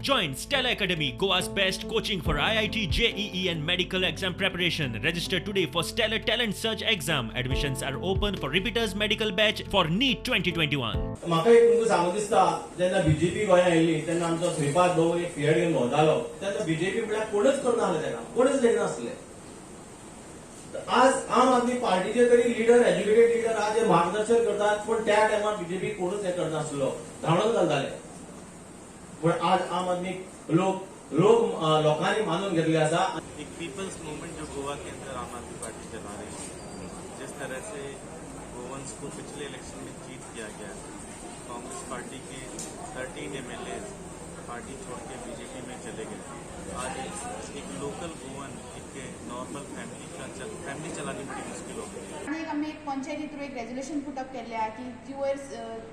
Join Stellar Academy, Goa's best coaching for IIT, JEE and medical exam preparation. Register today for Stellar Talent Search exam. Admissions are open for repeaters medical batch for NEET 2021. म्हाका एक तुमकां सांगूं दिसता, जेन्ना BJP गोंयांत आयली तेन्ना आमचो श्रीपाद भाऊ एक फिएट घेवन भोंवतालो. तेन्ना बीजेपी म्हळ्यार कोणच करनासले, तेका कोणच लेखनासले. आज आम आदमी पार्टीचे तरी लिडर, एज्युकेटेड लिडर आज हे मार्गदर्शन करतात, पण त्या टायमार बीजेपी कोणूच हे करनासलो, धांवडून घालताले. पण आज आम आदमी लोक लोक लोकांनी मानून घेतले आसा. एक पीपल्स मूवमेंट जो गोवा के अंदर आम आदमी पार्टी चला रही है, जिस तरह से गोवंस को पिछले इलेक्शन में चीट किया गया, कांग्रेस पार्टी के 13 एमएलए पार्टी छोड़ के बीजेपी में चले गए. आज एक लोकल गोवन, एक नॉर्मल फैमिली का फैमिली चलानी बड़ी मुश्किल हो गई है. आनी एक आमी एक पंचायती थ्रू एक रेजोल्युशन पुटअप केल्लें आहा की जी वयर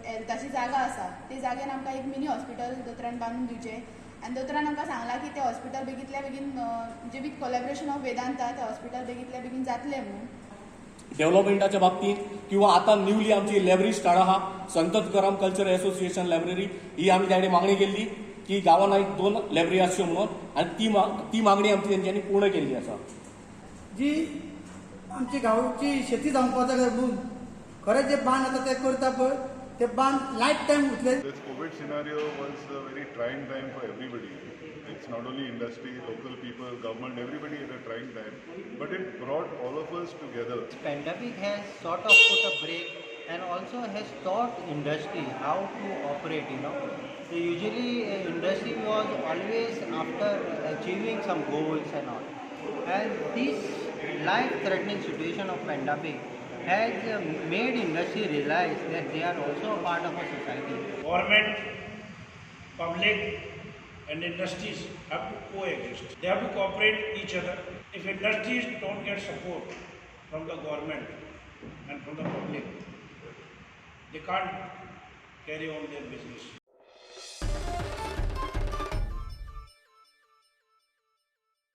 हेल्थाची जागा आसा ते जाग्यान आमकां एक मिनी हॉस्पिटल दोतोरान बांदून दिवचें. आनी दोतोरान आमकां सांगलां की तें हॉस्पिटल बेगींतल्या बेगीन, म्हणजे विथ कोलॅबरेशन ऑफ वेदांता, तें हॉस्पिटल बेगींतल्या बेगीन जातलें म्हणून. डेव्हलपमेंटाच्या बाबतीत किंवा आता न्यूली आमची लायब्ररी स्टार्ट आहा, संत तुकाराम कल्चर असोसिएशन लायब्ररी, ही आमी त्या कडेन मागणी केल्ली की गांवान एक दोन लायब्ररी आसच्यो म्हणून आनी ती मागणी आमची तेंच्यांनी पूर्ण केल्ली आसा. जी आमची गांवची शेती जावंक वता म्हणून खरें जे बांद आतां ते करता पळय, ते बांद लायफ टायम उरतले. This COVID scenario was a very trying time for everybody. It's not only industry, local people, government, everybody had a trying time. But it brought all of us together. Pandemic has sort of put a break and also has taught industry how to operate. So usually industry was always after achieving some goals and all. And this life-threatening situation of pandemic has made industry realize that they are also a part of a society. Government, public and industries have to coexist. They have to cooperate each other. If industries don't get support from the government and from the public, they can't carry on their business.